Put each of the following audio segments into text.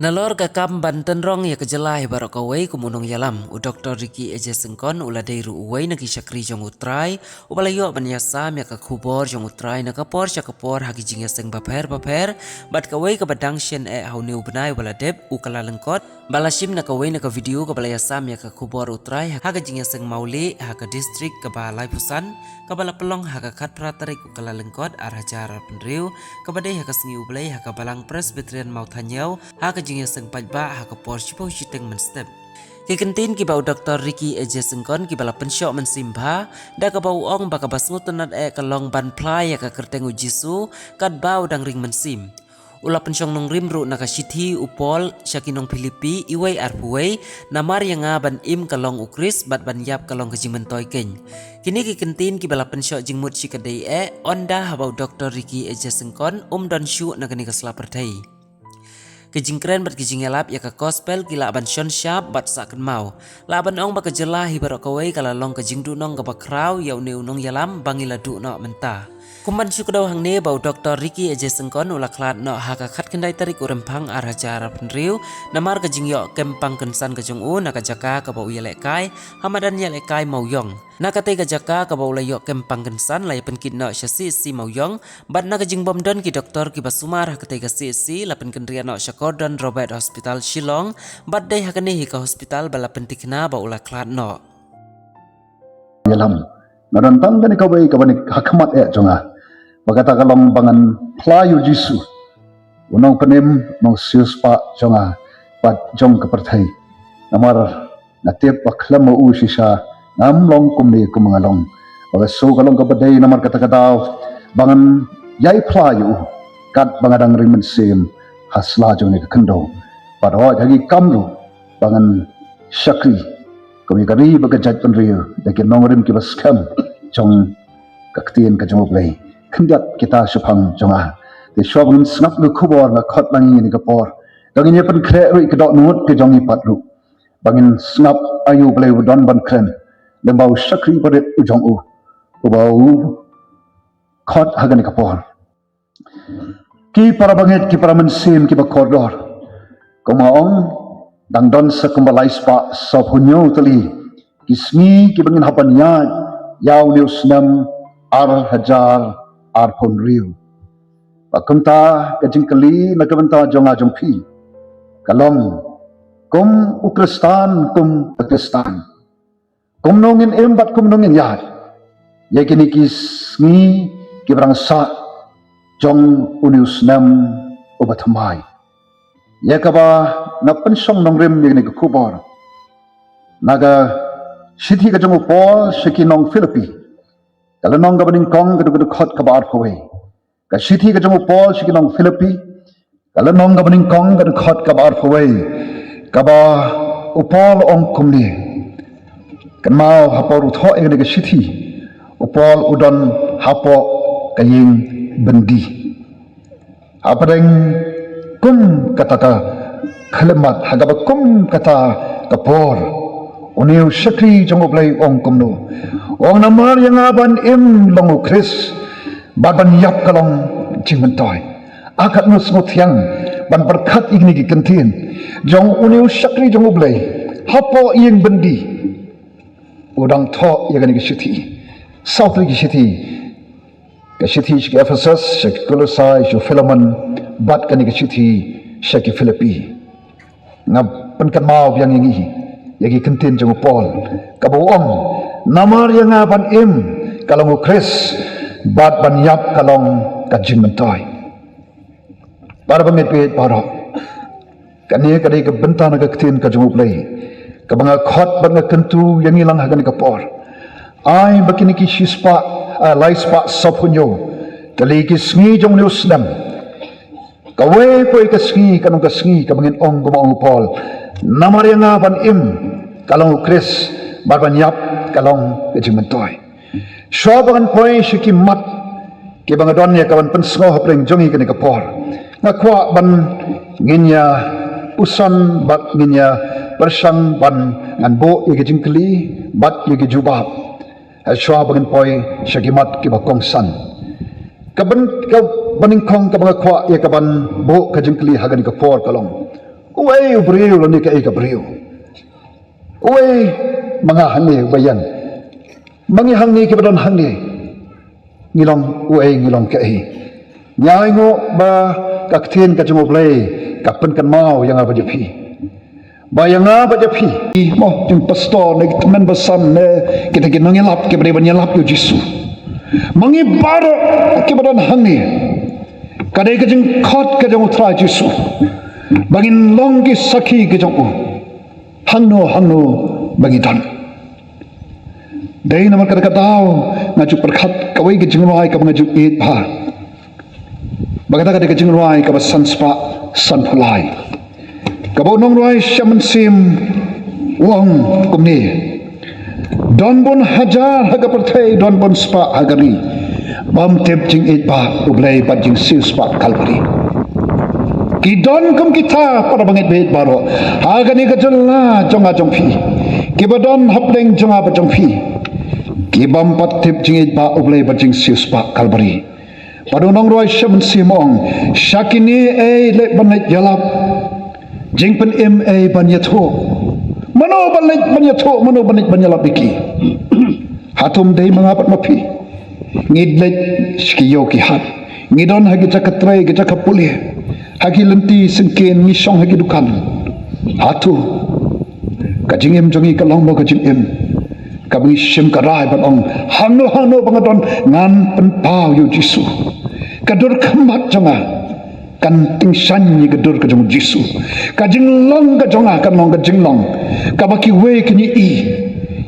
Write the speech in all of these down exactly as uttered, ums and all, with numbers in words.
Nalor ka kam ban tynrong ïa ka jylla hi baroh kawei kum u nongïalam, u Doktor Ricky A J Syngkon u la dei ruh uwei na ki shakri jong U Trai uba la ïoh ban ïasam ïa ka khubor jong U Trai na ka por sha ka por ha ki jingïaseng bapher bapher, bad kawei kaba dang shen eh ha une u bnai uba la dep, u Kyllalyngkot, ba la shim na kawei na ka video kaba la ïasam ïa ka khubor U Trai ha ka jingïaseng Mawlieh ha ka district kaba laiphew san, kaba la pynlong ha ka khatphra tarik u Kyllalyngkot ar hajar arphew hynriew, kaba dei ha ka sngi U Blei ha ka Balang Presbyterian Mawthanñiew, ha ka jingïaseng paidbah ha ka por shiphew shiteng mynstep. Ki kyntien kiba u Doktor Ricky A J Syngkon kiba la pynshoh mynsiem bha, da kaba u ong ba kaba sngewtynnad eh ka long ban phla ïa ka kyrteng U Jisu, katba u dang ring mynsiem. U la pynshong nongrim ruh na ka shithi u Paul sha ki nong Philippi uwei arphew wei, namar ïa nga ban im ka long U Khrist bad ban ïap ka long ka jingmyntoi keiñ. Kine ki kyntien kiba la pynshoh jingmut shikatdei eh, ynda haba u Doktor Ricky A J Syngkon um don shuh na kane ka sla pyrthei. Ki jingkren bad ki jingïalap ïa ka gospel ki lah ban shon shap bad sah kynmaw. Lah ban ong ba ka jylla hi baroh kawei ka la long ka jingduhnong kaba khraw ïa une u nongïalam ba ngi la duh noh mynta. Kum ban shu kdew hangne ba u Doktor Ricky A J Syngkon u la khlad noh ha ka khatkhyndai tarik u Rymphang ar hajar arphew hynriew, namar ka jingïoh kem pang kynsan ka jong u na ka jaka kaba u ïalehkai ha madan ïalehkai Mawïong. Na katei ka jaka kaba u la ïoh kem pang kynsan la ïa pynkit noh sha C H C Mawïong, bad na ka jingbym don ki doktor kiba sumar ha katei ka C H C la pynkynriah noh sha Gordon Roberts Hospital Shillong, bad dei ha kane hi ka hospital ba la pynthikna ba u la khlad noh. Ïalam. Nga don tang kane kawei kaba nyngkong ha khmat eh jong nga. Ba kata ka long ba ngan phla ïa U Jisu, u nongpynim, nongsiewspah jong nga bad jong ka pyrthei. Namar nga tip ba khlem ma u shisha ngam long kumne kumba nga long. Ba ka shu ka long kaba dei namar kata ka daw ba ngan ïai phla ïa u katba nga dang ring mynsiem ha sla jong kane ka khyndew. Bad hooid ha ki kam ruh ba ngan shakri kum ïa ka ri bad ka jaitbynriew da ki nongrim kiba skhem jong ka ktien ka jong U Blei. Khyndiat kita shaphang jong nga. Te shuwa ba ngin sngap ïa ka khubor nga khot lang ïa kane ka por. Ba ngin ïa pynkhreh ruh ïa ka dohnud ka jong ngi pat ruh. Ba ngin sngap aïu U Blei u don ban kren. Lem bad u shakri barit u jong u, uba u khot ha kane ka por. Ki para bangeit, ki para mynsiem kiba kordor. Kumba ong, dang don sa kumba lai spah sawphew hynñiew tylli ki sngi kiba ngin hap ban ïaid ïa une u snem ar hajar arphew hynriew. Bad kumta ka jingkylli na ka bynta jong nga jong phi ka long, kum u Khristan, kum u Khristan, kumno ngin im bad kumno ngin ïaid ïa kine ki sngi kiba dang sah jong une u snem uba thymmai? Ïa kaba nga pynshong nongrim ïa kane ka khubor na ka shithi ka jong u Paul sha ki nong Philippi, ka lynnong kaba nyngkong, ka dkhot kaba arphew wei. Ka shithi ka jong u Paul sha ki nong Philippi, ka lynnong kaba nyngkong, ka dkhot kaba arphew wei, kaba u Paul u ong kumne. Kynmaw, hapoh ruh thoh ïa kane ka shithi, u Paul u don hapoh ka ïing byndi. Hapdeng kum kata ka khyllipmat, ha kaba kum kata ka por, une u shakri jong U Blei u ong kumno? U ong, namar ïa nga ban im long U Khrist, bad ban ïap ka long jingmyntoi. A katno sngewthiang ban pyrkhat ïa kine ki kyntien jong une u shakri jong U Blei hapoh ïing byndi. U dang thoh ïa kane ka shithi. Saw tylli ki shithi. Ka shithi sha ki Ephesus, sha ki Kolosai, sha u Philemon, bad kane ka shithi sha ki Philippi. Nga pynkynmaw biang ïa ngi ïa ki kyntien jong u Paul, kaba u ong, namar ïa nga ban im ka long U Khrist, bad ban ïap ka long ka jingmyntoi. Para bangeit baroh, kane ka dei ka bynta na ka ktien ka jong U Blei kaba nga khot bad nga kyntu ïa ngi lang ha kane ka por. Ai ba kine ki shispah, ah, lai spah sawphew hynñiew tylli ki sngi jong une u snem, kawei pa ka sngi kan long ka sngi kaba ngin ong kumba ong u Paul, namar ïa nga ban im ka long U Khrist, bad ban ïap ka long ka jingmyntoi. Shuwa ba ngan poi sha ki mat kiba nga don ïa ka ban pynsngew hapdeng jong ngi kane ka por, nga kwah ban ngin ïa puson bad ngin ïa pyrshang ban ngan buh ïa ki jingkylli bad ïa ki jubab. Shuwa ba ngan poi sha ki mat kiba kongsan, ka ban, kaba nyngkong kaba nga kwah ïa ka ban buh ka jingkylli ha kane ka por ka long, Uei u briew lane kaei ka briew? Uei ma nga hangne uba ïeng? Ma ngi hangne kiba don hangne, ngi long uei, ngi long kaei? Ngi ainguh ba ka ktien ka jong U Blei ka pynkynmaw ïa nga bad ïa phi. Ba ïa nga bad ïa phi, mo, jong pastor ne ki tymmen basan ne kita ki nongïalap kiba dei ban ïalap ïa u Jisu. Ma ngi baroh kiba don hangne, ka dei ka jingkhot ka jong U Trai Jisu ba ngin long ki sakhi ki jong u hangno hangno ba ngi don. Dei namar kata ka daw nga ju pyrkhat kawei ka jingrwai kaba nga ju ïeit bha. Ba kata ka dei ka jingrwai kaba san spah sanphew lai, kaba u nongrwai Shem Mynsiem u ong kumne: Don bun hajar ha ka pyrthei, don bun spah ha ka ri, bym tip jingïeit bah U Blei bad jingsiewspah Kalbari. Ki don kum kita, para bangeit baieit baroh, ha kane ka jylla jong nga jong phi, kiba don hapdeng jong nga bad jong phi, ki bym pat tip jingïeit bah U Blei bad jingsiewspah Kalbari. Bad u nongrwai Shem Mynsiem u ong, sha kine ei leit ban leit ïalap, jingpynim ei ban ïathuh. Mano ban leit ban ïathuh, mano ban leit ban ïalap ïa ki? Hato ym dei ma nga bad ma phi? Ngi leit sha ki ïew ki hat, ngi don ha ki jaka trei, ki jaka pule, ha ki lynti syngkien, ngi shong ha ki dukan. Hato ka jingim jong ngi ka long mo ka jingim kaba ngi shim ka rai ban ong, hangno hangno ba nga don ngan pynpaw ïa u Jisu? Ka dur khmat jong nga kan tyngshaiñ ïa ka dur ka jong u Jisu. Ka jinglong ka jong nga kan long ka jinglong kaba kiwei kin ïohi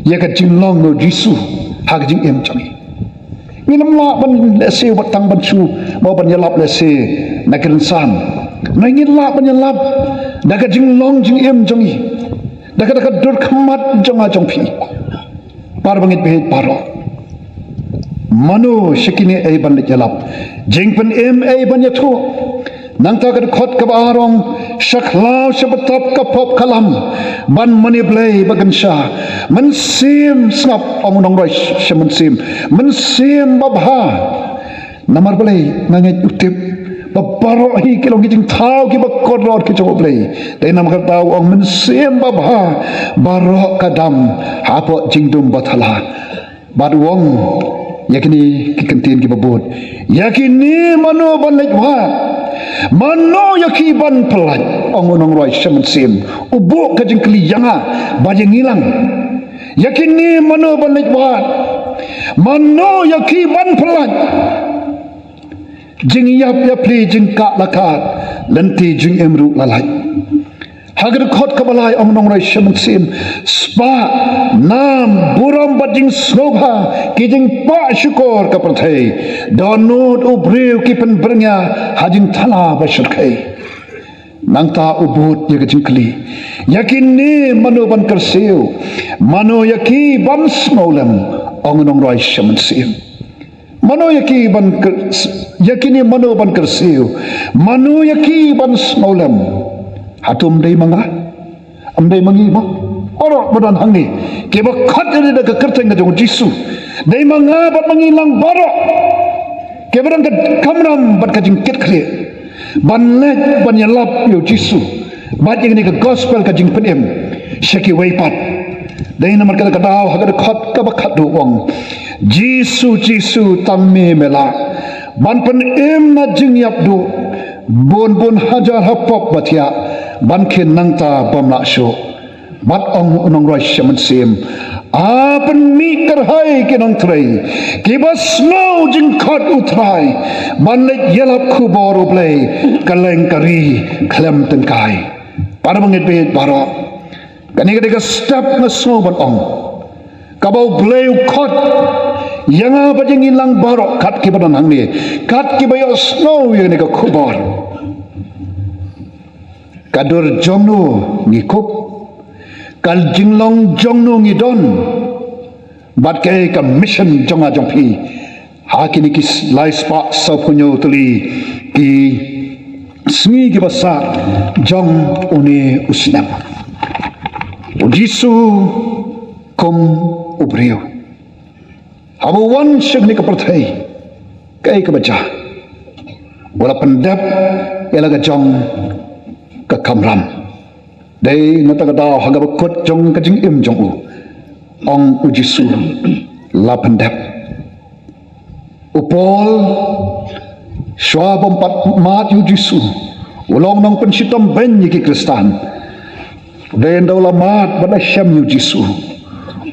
ïa ka jinglong u Jisu ha ka jingim jong ngi. Ngim lah ban lehse wat tang ban shu, mo, ban ïalap lehse na ki rynsan. Ngi lah ban ïalap da ka jinglong jingim jong ngi, da ka, da ka dur khmat jong nga jong phi. Para bangeit baieit baroh, mano sha kine ei ban leit ïalap, jingpynim ei ban ïathuh? Nangta ka dkhot kaba ar u ong, sha khlaw sha btap ka pop ka lam ban mane Blei ba kynsha. Mynsiem, sngap, ong u nongrwai Shem Mynsiem, mynsiem babha. Namar balei? Nga ngeit u tip ba baroh hi ki long ki jingthaw kiba kordor ki jong U Blei. Dei namar kata u ong mynsiem babha, baroh ka dam hapoh jingdum bathala. Bad u ong ïa kine ki kyntien kiba bud, ïa kine mano ban leit wad? Mano ïa ki ban pyllait? Ong u nongrwai Shem Mynsiem, u buh ka jingkylli ïa nga bad ïa ngi lang. Ïa kine mano ban leit wad? Mano ïa ki ban pyllait? Jingïap ïapli, jingkah la kah, lynti jingim ruh la lait. Ha ka dkhot kaba lai ong u nongrwai Shem Mynsiem, spah, nam, burom bad jingsngewbha ki jingpah shukor ka pyrthei. Dohnud u briew ki pynbyrngia ha jingthala ba shyrkhei. Nangta u bud ïa ka jingkylli, ïa kine mano ban kyrsiew? Mano ïa ki ban sngewlem? Ong u nongrwai Shem Mynsiem. Mano ïa ki ban kyr-, ïa kine mano ban kyrsiew? Mano ïa ki ban sngewlem? Hato ym dei ma nga? Ym dei ma ngi mo? Baroh ba don hangne kiba khot ïa lade da ka kyrteng ka jong u Jisu. Dei ma nga bad ma ngi lang baroh kiba don ka kamram bad ka jingkitkhlieh ban leit ban ïalap ïa u Jisu bad ïa kane ka gospel ka jingpynim sha kiwei pat. Dei namar kata ka daw ha ka dkhot kaba khatduh u ong, Jisu, Jisu, tang me me lah ban pynim na jingïap duh bun bun hajar ha pop ba thiah, ban khie nangta bym lah shuh. Bad ong u nongrwai Shem Mynsiem, a pynmih kyrhai ki nongtrei kiba sngew jingkhot u Trai ban leit ïalap khubor U Blei kylleng ka ri khlem tyngkai. Para bangeit baieit baroh, kane ka dei ka step nga sngew ban ong kaba U Blei u khot ïa nga bad ïa ngi lang baroh, kat kiba don hangne, kat kiba ïohsngew ïa kane ka khubor. Ka dur jong no ngi kup, ka jinglong jong no ngi don, bad kaei ka mission jong nga jong phi ha kine ki lai spah sawphew hynñiew tylli ki sngi kiba sah jong une u snem. U Jisu kum u briew, haba u wan sha kane ka pyrthei, kaei kaba jia? U la pyndep ïa la ka jong ka kamram. Dei na kata ka daw ha kaba kut jong ka jingim jong u, ong u Jisu, la pyndep. U Paul, shuwa bym pat mad ïa u Jisu, u long nongpynshitom beiñ ïa ki Khristan. Dei haba u la mad bad la shem ïa u Jisu,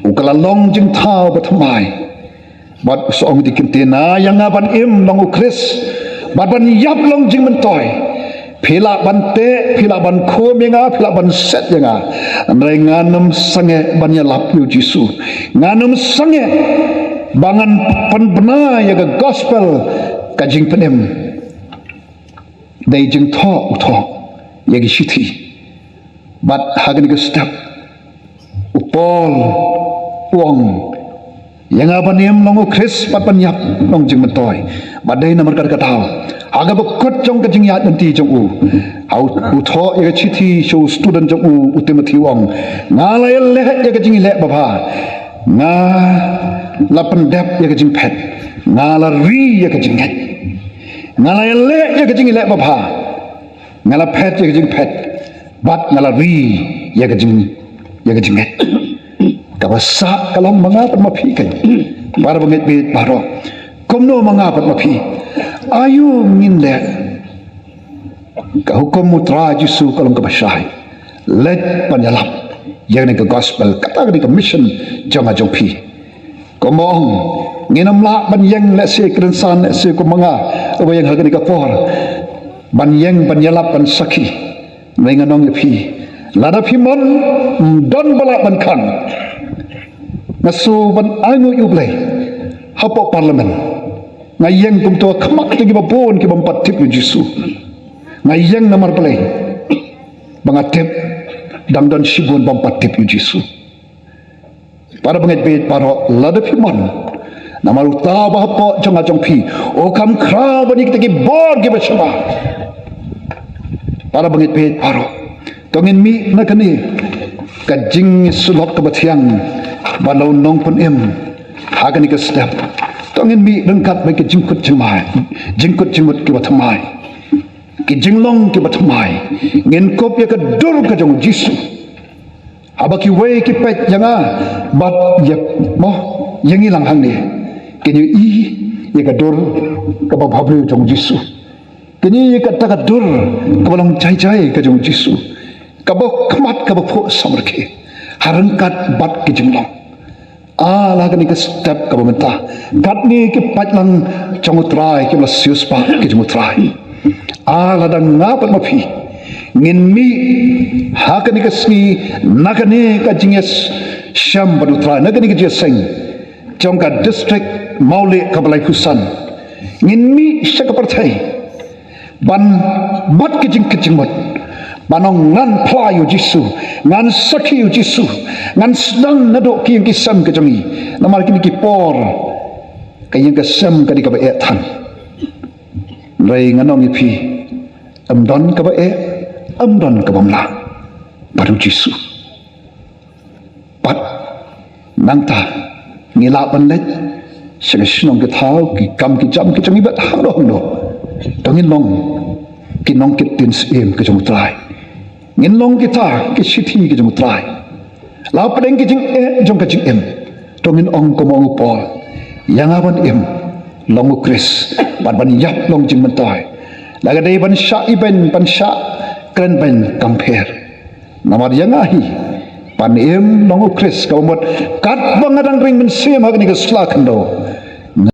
u ka la long jingthaw bathymmai. Bad u sa ong ïa ki ktien, ïa nga ban im long u Khrist, bad ban ïap long jingmyntoi. Phi lah ban teh, phi lah ban khum ïa nga, phi lah ban set ïa nga, hynrei ngan ym sangeh ban ïalap ïa u Jisu. Ngan ym sangeh ba ngan pynbna ïa ka gospel, ka jingpynim. Dei jingthoh u thoh ïa ki shithi. Bad ha kane ka step, u Paul u ong, ïa nga ban im long u Khrist bad ban ïap long jingmyntoi. Bad dei namar kata ka daw, ha kaba kut jong ka jingïaid lynti jong u, ha u, u thoh ïa ka shithi sha u student jong u, u Timothy, u ong, nga la ïaleh ïa ka jingïaleh babha, nga la pyndep ïa ka jingphet, nga la ri ïa ka jingngeit. Nga la ïaleh ïa ka jingïaleh babha, nga la phet ïa ka jingphet, bad nga la ri ïa ka jing, ïa ka jingngeit. Kaba sah ka long ma nga bad ma phi, kane para bangeit bad baroh. Kumno ma nga bad ma phi? Aïu ngin leh? Ka hukum u Trai Jisu ka long kaba shai. Leit ban ïalap ïa kane ka gospel, kata kane ka mission jong nga jong phi. Kumba ong, ngin ym lah ban ïeng lehse kren san, lehse kum ma nga uba ïeng ha kane ka por, ban ïeng ban ïalap ban sakhi. Hynrei ngan ong ïa phi, lada phi mon, ym don ba lah ban khang. Nga sngew ban ai nguh ïa U Blei, hapoh Parliament nga ïeng kumto ha khmat jong kiba bun ki bym pat tip ïa u Jisu. Nga ïeng namar Blei, ba nga tip dang don shibun bym pat tip ïa u Jisu. Para bangeit bad baroh, lada phi mon, namar uta uba hapoh jong nga jong phi u kham khraw ban ïa kita ki bor kiba sha bha. Para bangeit bad baroh, to ngin mih na kane ka jingïasyllok kaba thiang bad la u nongpynim ha kane ka step. To ngin mih ryngkat bad ka jingkut jingmai, jingkut jingmut kiba thymmai, ki jinglong kiba thymmai. Ngin kup ïa ka dur ka jong u Jisu. Haba kiwei ki peit ïa nga bad ïa, mo, ïa ngi lang hangne, kin ïohi ïa ka dur kaba bhabriew jong u Jisu. Kin ïohi ïa kata ka dur kaba long jai jai ka jong u Jisu, kaba khmat kaba phuh samrkhie, ha ryngkat bad ki jinglong. Ah, la kane ka step kaba mynta, katne ki paidlang jong u Trai kiba la siewspah ki jong u Trai. Ah, lada nga bad ma phi ngin mih ha kane ka sngi na kane ka jingïashem bad u Trai, na kane ka jingïaseng jong ka district Mawlieh kaba laiphew san, ngin mih sha ka pyrthei ban bat ka jingkit jingmut, ban ong ngan phla ïa u Jisu, ngan sakhi ïa u Jisu, ngan sdang naduh ki ïing ki sem ka jong ngi. Namar kine ki por ka ïing ka sem ka dei kaba eh than. Hynrei ngan ong ïa phi, ym don kaba eh, ym don kaba mlah bad u Jisu. Bad nangta ngi lah ban leit sha ka shnong ka thaw, ki kam ki jam ki jong ngi bad hangno hangno. To ngin long ki nongkit ktien syiem ka jong u Trai. Ngin long kita ki shithi ka jong u Trai. La pdeng ki jingeh jong ka jingim, to ngin ong kumba ong u Paul, ïa nga ban im long u Khrist, bad ban ïap long jingmyntoi. La ka dei ban shah ibeiñ, ban shah kren beiñ, kam pher. Namar ïa nga hi, ban im long u Khrist, kaba mut katba nga dang ring mynsiem ha kane ka sla khyndew,